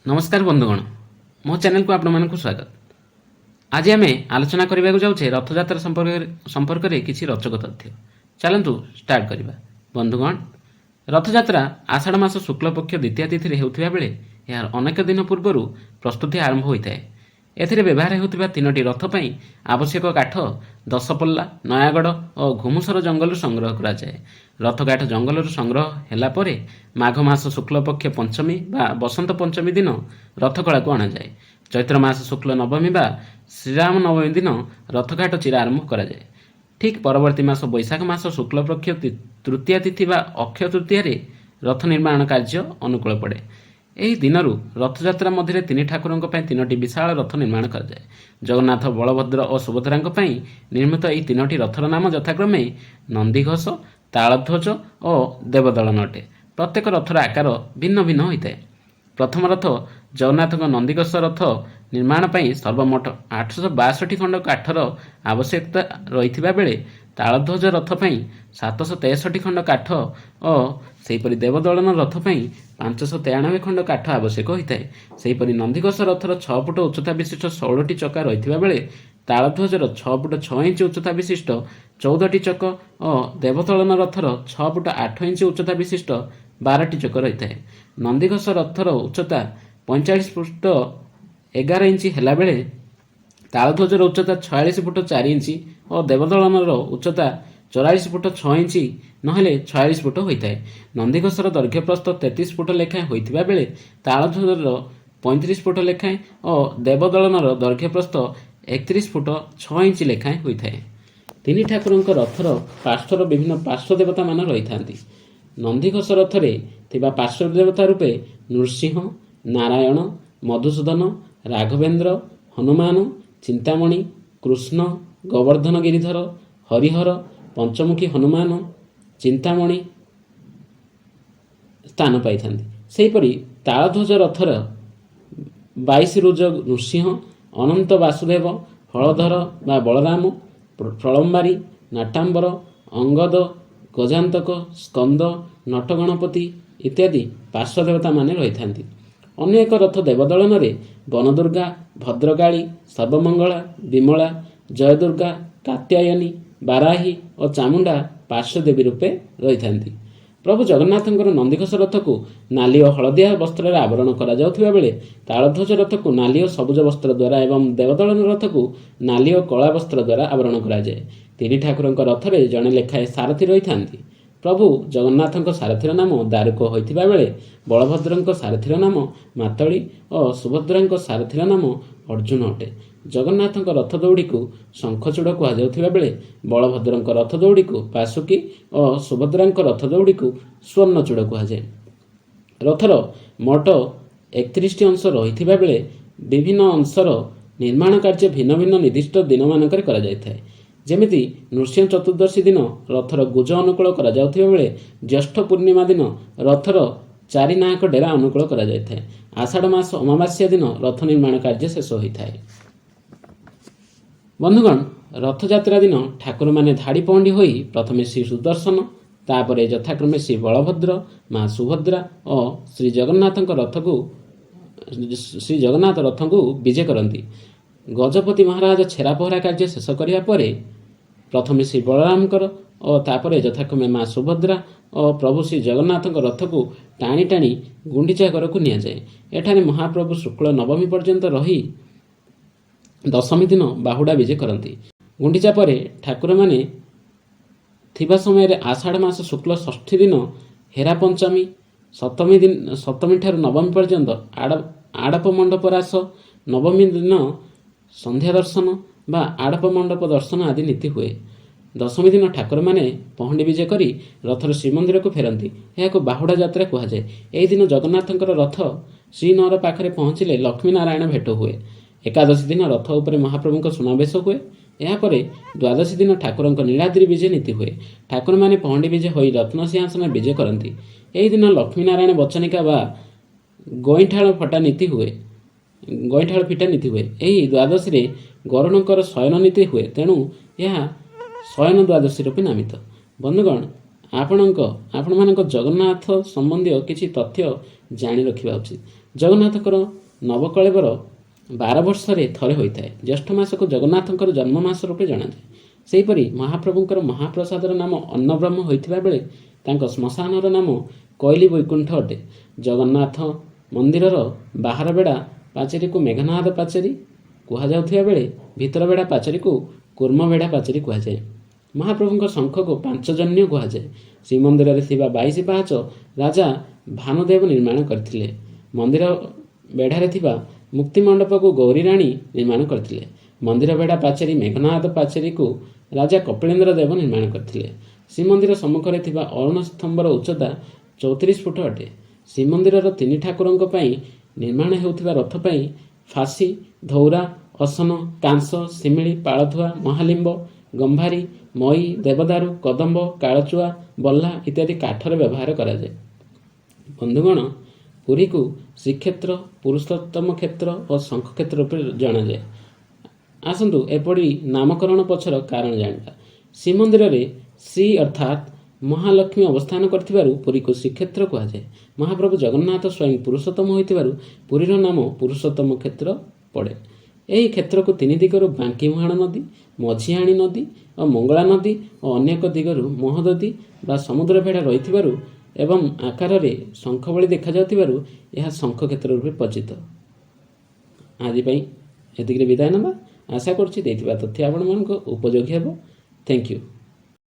ନମସ୍କାର ବନ୍ଧୁଗଣ, ମୋ ଚ୍ୟାନେଲକୁ ଆପଣମାନଙ୍କୁ ସ୍ୱାଗତ। ଆଜି ଆମେ ଆଲୋଚନା କରିବାକୁ ଯାଉଛେ ରଥଯାତ୍ରା ସମ୍ପର୍କରେ କିଛି ରୋଚକ ତଥ୍ୟ। ଚାଲନ୍ତୁ ଷ୍ଟାର୍ଟ କରିବା। ବନ୍ଧୁଗଣ, ରଥଯାତ୍ରା ଆଷାଢ଼ ମାସ ଶୁକ୍ଳପକ୍ଷ ଦ୍ୱିତୀୟା ତିଥିରେ ହେଉଥିବା ବେଳେ ଏହାର ଅନେକ ଦିନ ପୂର୍ବରୁ ପ୍ରସ୍ତୁତି ଆରମ୍ଭ ହୋଇଥାଏ। ଏଥିରେ ବ୍ୟବହାର ହେଉଥିବା ତିନୋଟି ରଥ ପାଇଁ ଆବଶ୍ୟକ କାଠ ଦଶପଲ୍ଲା, ନୟାଗଡ଼ ଓ ଘୁମୁସର ଜଙ୍ଗଲରୁ ସଂଗ୍ରହ କରାଯାଏ। ରଥକାଠ ଜଙ୍ଗଲରୁ ସଂଗ୍ରହ ହେଲା ପରେ ମାଘ ମାସ ଶୁକ୍ଳପକ୍ଷ ପଞ୍ଚମୀ ବା ବସନ୍ତ ପଞ୍ଚମୀ ଦିନ ରଥଖଳାକୁ ଅଣାଯାଏ। ଚୈତ୍ର ମାସ ଶୁକ୍ଳ ନବମୀ ବା ଶ୍ରୀରାମ ନବମୀ ଦିନ ରଥକାଠ ଚିରା ଆରମ୍ଭ କରାଯାଏ। ଠିକ୍ ପରବର୍ତ୍ତୀ ମାସ ବୈଶାଖ ମାସ ଶୁକ୍ଳପକ୍ଷ ତୃତୀୟା ତିଥି ବା ଅକ୍ଷୟ ତୃତୀୟାରେ ରଥ ନିର୍ମାଣ କାର୍ଯ୍ୟ ଅନୁକୂଳ ପଡ଼େ। ଏହି ଦିନରୁ ରଥଯାତ୍ରା ମଧ୍ୟରେ ତିନି ଠାକୁରଙ୍କ ପାଇଁ ତିନୋଟି ବିଶାଳ ରଥ ନିର୍ମାଣ କରାଯାଏ। ଜଗନ୍ନାଥ, ବଳଭଦ୍ର ଓ ସୁଭଦ୍ରାଙ୍କ ପାଇଁ ନିର୍ମିତ ଏହି ତିନୋଟି ରଥର ନାମ ଯଥାକ୍ରମେ ନନ୍ଦିଘୋଷ, ତାଳଧ୍ୱଜ ଓ ଦେବଦଳନ ଅଟେ। ପ୍ରତ୍ୟେକ ରଥର ଆକାର ଭିନ୍ନ ଭିନ୍ନ ହୋଇଥାଏ। ପ୍ରଥମ ରଥ ଜଗନ୍ନାଥଙ୍କ ନନ୍ଦିଘୋଷ ରଥ ନିର୍ମାଣ ପାଇଁ ସର୍ବମୋଟ 862 ଖଣ୍ଡ କାଠର ଆବଶ୍ୟକତା ରହିଥିବା ବେଳେ ତାଳଧ୍ୱଜ ରଥ ପାଇଁ 763 ଖଣ୍ଡ କାଠ ଓ ସେହିପରି ଦେବଦଳନ ରଥ ପାଇଁ 593 ଖଣ୍ଡ କାଠ ଆବଶ୍ୟକ ହୋଇଥାଏ। ସେହିପରି ନନ୍ଦିଘୋଷ ରଥର 6 ଫୁଟ ଉଚ୍ଚତା ବିଶିଷ୍ଟ 16ଟି ଚକା ରହିଥିବା ବେଳେ ତାଳଧ୍ୱଜର 6 ଫୁଟ 6 ଇଞ୍ଚ ଉଚ୍ଚତା ବିଶିଷ୍ଟ 14ଟି ଚକ ଓ ଦେବଦଳନ ରଥର 6 ଫୁଟ 8 ଇଞ୍ଚ ଉଚ୍ଚତା ବିଶିଷ୍ଟ 12ଟି ଚକ ରହିଥାଏ। ନନ୍ଦିଘୋଷ ରଥର ଉଚ୍ଚତା 45 ଫୁଟ 11 ଇଞ୍ଚ ହେଲାବେଳେ ତାଳଧ୍ୱଜର ଉଚ୍ଚତା 46 ଫୁଟ 4 ଇଞ୍ଚ ଓ ଦେବଦଳନର ଉଚ୍ଚତା 44 ଫୁଟ 6 ଇଞ୍ଚ ନହେଲେ 46 ଫୁଟ ହୋଇଥାଏ। ନନ୍ଦିଘୋଷର ଦୈର୍ଘ୍ୟ ପ୍ରସ୍ଥ 33 ଫୁଟ ଲେଖାଏଁ ହୋଇଥିବା ବେଳେ ତାଳଧ୍ୱଜର 35 ଫୁଟ ଲେଖାଏଁ ଓ ଦେବଦଳନର ଦୈର୍ଘ୍ୟ ପ୍ରସ୍ଥ 31 ଫୁଟ 6 ଇଞ୍ଚ ଲେଖାଏଁ ହୋଇଥାଏ। ତିନି ଠାକୁରଙ୍କ ରଥର ପାର୍ଶ୍ୱର ବିଭିନ୍ନ ପାର୍ଶ୍ୱ ଦେବତାମାନ ରହିଥାନ୍ତି। ନନ୍ଦିଘୋଷ ରଥରେ ଥିବା ପାର୍ଶ୍ୱ ଦେବତା ରୂପେ ନୃସିଂହ, ନାରାୟଣ, ମଧୁସୂଦନ, ରାଘବେନ୍ଦ୍ର, ହନୁମାନ, ଚିନ୍ତାମଣି, କୃଷ୍ଣ, ଗୋବର୍ଦ୍ଧନ ଗିରିଧର, ହରିହର, ପଞ୍ଚମୁଖୀ ହନୁମାନ, ଚିନ୍ତାମଣି ସ୍ଥାନ ପାଇଥାନ୍ତି। ସେହିପରି ତାଳଧ୍ୱଜ ରଥର 22 ରୁଜ ନୃସିଂହ, ଅନନ୍ତ ବାସୁଦେବ, ହଳଧର ବା ବଳରାମ, ପ୍ରଳମ୍ବାରୀ, ନାଟାମ୍ବର, ଅଙ୍ଗଦ, ଗଜାନ୍ତକ, ସ୍କନ୍ଦ, ନଟଗଣପତି ଇତ୍ୟାଦି ପାର୍ଶ୍ୱ ଦେବତାମାନେ ରହିଥାନ୍ତି। ଅନ୍ୟ ଏକ ରଥ ଦେବଦଳନରେ ବନଦୁର୍ଗା, ଭଦ୍ରକାଳୀ, ସର୍ବମଙ୍ଗଳା, ବିମଳା, ଜୟଦୁର୍ଗା, କାତ୍ୟାୟନୀ, ବାରାହୀ ଓ ଚାମୁଣ୍ଡା ପାର୍ଶ୍ୱଦେବୀ ରୂପେ ରହିଥାନ୍ତି। ପ୍ରଭୁ ଜଗନ୍ନାଥଙ୍କର ନନ୍ଦିଘୋଷ ରଥକୁ ନାଲି ଓ ହଳଦିଆ ବସ୍ତ୍ରରେ ଆବରଣ କରାଯାଉଥିବା ବେଳେ ତାଳଧ୍ୱଜ ରଥକୁ ନାଲି ଓ ସବୁଜ ବସ୍ତ୍ର ଦ୍ୱାରା ଏବଂ ଦେବଦଳନ ରଥକୁ ନାଲି ଓ କଳା ବସ୍ତ୍ର ଦ୍ୱାରା ଆବରଣ କରାଯାଏ। ତିନି ଠାକୁରଙ୍କ ରଥରେ ଜଣେ ଲେଖାଏଁ ସାରଥୀ ରହିଥାନ୍ତି। ପ୍ରଭୁ ଜଗନ୍ନାଥଙ୍କ ସାରଥୀର ନାମ ଦାରୁକ ହୋଇଥିବା ବେଳେ ବଳଭଦ୍ରଙ୍କ ସାରଥୀର ନାମ ମାତଳି ଓ ସୁଭଦ୍ରାଙ୍କ ସାରଥୀର ନାମ ଅର୍ଜୁନ ଅଟେ। ଜଗନ୍ନାଥଙ୍କ ରଥ ଦଉଡ଼ିକୁ ଶଙ୍ଖଚୂଡ଼ କୁହାଯାଉଥିବା ବେଳେ ବଳଭଦ୍ରଙ୍କ ରଥ ଦଉଡ଼ିକୁ ବାସୁକି ଓ ସୁଭଦ୍ରାଙ୍କ ରଥ ଦଉଡ଼ିକୁ ସ୍ୱର୍ଣ୍ଣଚୂଡ଼ କୁହାଯାଏ। ରଥର ମୋଟ 31ଟି ଅଂଶ ରହିଥିବା ବେଳେ ବିଭିନ୍ନ ଅଂଶର ନିର୍ମାଣ କାର୍ଯ୍ୟ ଭିନ୍ନ ଭିନ୍ନ ନିର୍ଦ୍ଦିଷ୍ଟ ଦିନମାନଙ୍କରେ କରାଯାଇଥାଏ। ଯେମିତି ନୃସିଂହ ଚତୁର୍ଦ୍ଦଶୀ ଦିନ ରଥର ଗୁଜ ଅନୁକୂଳ କରାଯାଉଥିବା ବେଳେ ଜ୍ୟେଷ୍ଠ ପୂର୍ଣ୍ଣିମା ଦିନ ରଥର ଚାରି ନାହାକ ଡେରା ଅନୁକୂଳ କରାଯାଇଥାଏ। ଆଷାଢ଼ ମାସ ଅମାବାସ୍ୟା ଦିନ ରଥ ନିର୍ମାଣ କାର୍ଯ୍ୟ ଶେଷ ହୋଇଥାଏ। ବନ୍ଧୁଗଣ, ରଥଯାତ୍ରା ଦିନ ଠାକୁରମାନେ ଧାଡ଼ି ପହଣ୍ଡି ହୋଇ ପ୍ରଥମେ ଶ୍ରୀ ସୁଦର୍ଶନ, ତାପରେ ଯଥାକ୍ରମେ ଶ୍ରୀ ବଳଭଦ୍ର, ମା ସୁଭଦ୍ରା ଓ ଶ୍ରୀ ଜଗନ୍ନାଥ ରଥଙ୍କୁ ବିଜେ କରନ୍ତି। ଗଜପତି ମହାରାଜ ଛେରା ପହଁରା କାର୍ଯ୍ୟ ଶେଷ କରିବା ପରେ ପ୍ରଥମେ ଶ୍ରୀ ବଳରାମଙ୍କର ଓ ତାପରେ ଯଥାକ୍ରମେ ମା ସୁଭଦ୍ରା ଓ ପ୍ରଭୁ ଶ୍ରୀ ଜଗନ୍ନାଥଙ୍କ ରଥକୁ ଟାଣି ଟାଣି ଗୁଣ୍ଡିଚା ଘରକୁ ନିଆଯାଏ। ଏଠାରେ ମହାପ୍ରଭୁ ଶୁକ୍ଳ ନବମୀ ପର୍ଯ୍ୟନ୍ତ ରହି ଦଶମୀ ଦିନ ବାହୁଡ଼ା ବିଜେ କରନ୍ତି। ଗୁଣ୍ଡିଚା ପରେ ଠାକୁରମାନେ ଥିବା ସମୟରେ ଆଷାଢ଼ ମାସ ଶୁକ୍ଳ ଷଷ୍ଠୀ ଦିନ ହେରା ପଞ୍ଚମୀ, ସପ୍ତମୀ ଦିନ, ସପ୍ତମୀ ଠାରୁ ନବମୀ ପର୍ଯ୍ୟନ୍ତ ଆଡ଼ପ ମଣ୍ଡପ ରାସ, ନବମୀ ଦିନ ସନ୍ଧ୍ୟା ଦର୍ଶନ ବା ଆଡ଼ପ ମଣ୍ଡପ ଦର୍ଶନ ଆଦି ନୀତି ହୁଏ। ଦଶମୀ ଦିନ ଠାକୁରମାନେ ପହଣ୍ଡି ବିଜେ କରି ରଥର ଶ୍ରୀମନ୍ଦିରକୁ ଫେରନ୍ତି। ଏହାକୁ ବାହୁଡ଼ା ଯାତ୍ରା କୁହାଯାଏ। ଏହି ଦିନ ଜଗନ୍ନାଥଙ୍କର ରଥ ଶ୍ରୀନଅର ପାଖରେ ପହଞ୍ଚିଲେ ଲକ୍ଷ୍ମୀ ନାରାୟଣ ଭେଟ ହୁଏ। ଏକାଦଶୀ ଦିନ ରଥ ଉପରେ ମହାପ୍ରଭୁଙ୍କ ସୁନାବେଶ ହୁଏ। ଏହାପରେ ଦ୍ୱାଦଶୀ ଦିନ ଠାକୁରଙ୍କ ନୀଳାଦ୍ରି ବିଜେ ନୀତି ହୁଏ। ଠାକୁରମାନେ ପହଣ୍ଡି ବିଜେ ହୋଇ ରତ୍ନ ସିଂହାସନରେ ବିଜେ କରନ୍ତି। ଏହି ଦିନ ଲକ୍ଷ୍ମୀ ନାରାୟଣ ବଚନିକା ବା ଗଇଁଠାଳ ଫଟା ନୀତି ହୁଏ। ଗଇଁଠାଳ ଫିଟା ନୀତି ହୁଏ। ଏହି ଦ୍ୱାଦଶୀରେ ଗରୁଡ଼ଙ୍କର ଶୟନ ନୀତି ହୁଏ, ତେଣୁ ଏହା ଶୟନ ଦ୍ୱାଦଶୀ ରୂପେ ନାମିତ। ବନ୍ଧୁଗଣ, ଆପଣମାନଙ୍କ ଜଗନ୍ନାଥ ସମ୍ବନ୍ଧୀୟ କିଛି ତଥ୍ୟ ଜାଣି ରଖିବା ଉଚିତ। ଜଗନ୍ନାଥଙ୍କର ନବକଳେବର 12 ବର୍ଷରେ ଥରେ ହୋଇଥାଏ। ଜ୍ୟେଷ୍ଠ ମାସକୁ ଜଗନ୍ନାଥଙ୍କର ଜନ୍ମ ମାସ ରୂପେ ଜଣାଯାଏ। ସେହିପରି ମହାପ୍ରଭୁଙ୍କର ମହାପ୍ରସାଦର ନାମ ଅନ୍ନବ୍ରହ୍ମ ହୋଇଥିବା ବେଳେ ତାଙ୍କ ଶ୍ମଶାନର ନାମ କୈଲି ବୈକୁଣ୍ଠ ଅଟେ। ଜଗନ୍ନାଥ ମନ୍ଦିରର ବାହାର ବେଢ଼ା ପାଚେରୀକୁ ମେଘନାଦ ପାଚେରୀ କୁହାଯାଉଥିବା ବେଳେ ଭିତର ବେଢ଼ା ପାଚେରୀକୁ କୁର୍ମବେଢ଼ା ପାଚେରୀ କୁହାଯାଏ। ମହାପ୍ରଭୁଙ୍କ ଶଙ୍ଖକୁ ପାଞ୍ଚଜନ୍ୟ କୁହାଯାଏ। ଶ୍ରୀମନ୍ଦିରରେ ଥିବା 22 ପାହାଚ ରାଜା ଭାନୁଦେବ ନିର୍ମାଣ କରିଥିଲେ। ମନ୍ଦିର ବେଢ଼ାରେ ଥିବା ମୁକ୍ତିମଣ୍ଡପକୁ ଗୌରୀ ରାଣୀ ନିର୍ମାଣ କରିଥିଲେ। ମନ୍ଦିର ବେଢ଼ା ପାଚେରୀ ମେଘନାଦ ପାଚେରୀକୁ ରାଜା କପିଳେନ୍ଦ୍ର ଦେବ ନିର୍ମାଣ କରିଥିଲେ। ଶ୍ରୀମନ୍ଦିର ସମ୍ମୁଖରେ ଥିବା ଅରୁଣ ସ୍ତମ୍ଭର ଉଚ୍ଚତା 34 ଫୁଟ ଅଟେ। ଶ୍ରୀମନ୍ଦିରର ତିନି ଠାକୁରଙ୍କ ପାଇଁ ନିର୍ମାଣ ହେଉଥିବା ରଥ ପାଇଁ ଫାଶୀ, ଧଉରା, ଅସନ, କାଂସ, ଶିମିଳି, ପାଳଧୁଆ, ମହାଲିମ୍ବ, ଗମ୍ଭାରୀ, ମଇ, ଦେବଦାରୁ, କଦମ୍ବ, କାଳଚୁଆ, ବହ୍ଲା ଇତ୍ୟାଦି କାଠର ବ୍ୟବହାର କରାଯାଏ। ବନ୍ଧୁଗଣ, ପୁରୀକୁ ଶ୍ରୀକ୍ଷେତ୍ର, ପୁରୁଷୋତ୍ତମ କ୍ଷେତ୍ର ଓ ଶଙ୍ଖ କ୍ଷେତ୍ର ରୂପେ ଜଣାଯାଏ। ଆସନ୍ତୁ ଏପରି ନାମକରଣ ପଛର କାରଣ ଜାଣିବା। ଶ୍ରୀମନ୍ଦିରରେ ଶ୍ରୀ ଅର୍ଥାତ୍ ମହାଲକ୍ଷ୍ମୀ ଅବସ୍ଥାନ କରିଥିବାରୁ ପୁରୀକୁ ଶ୍ରୀକ୍ଷେତ୍ର କୁହାଯାଏ। ମହାପ୍ରଭୁ ଜଗନ୍ନାଥ ସ୍ୱୟଂ ପୁରୁଷୋତ୍ତମ ହୋଇଥିବାରୁ ପୁରୀର ନାମ ପୁରୁଷୋତ୍ତମ କ୍ଷେତ୍ର ପଡ଼େ। ଏହି କ୍ଷେତ୍ରକୁ ତିନି ଦିଗରୁ ବାଙ୍କି ମୁହାଣ ନଦୀ, ମଝିଆଣୀ ନଦୀ ଓ ମଙ୍ଗଳା ନଦୀ ଓ ଅନ୍ୟ ଏକ ଦିଗରୁ ମହୋଦଧି ବା ସମୁଦ୍ର ବେଢ଼ା ରହିଥିବାରୁ ଏବଂ ଆକାରରେ ଶଙ୍ଖ ଭଳି ଦେଖାଯାଉଥିବାରୁ ଏହା ଶଙ୍ଖ କ୍ଷେତ୍ର ରୂପେ ପରିଚିତ। ଆଜି ପାଇଁ ଏତିକିରେ ବିଦାୟ ନେବା। ଆଶା କରୁଛି ଦେଇଥିବା ତଥ୍ୟ ଆପଣମାନଙ୍କୁ ଉପଯୋଗୀ ହେବ। Thank you.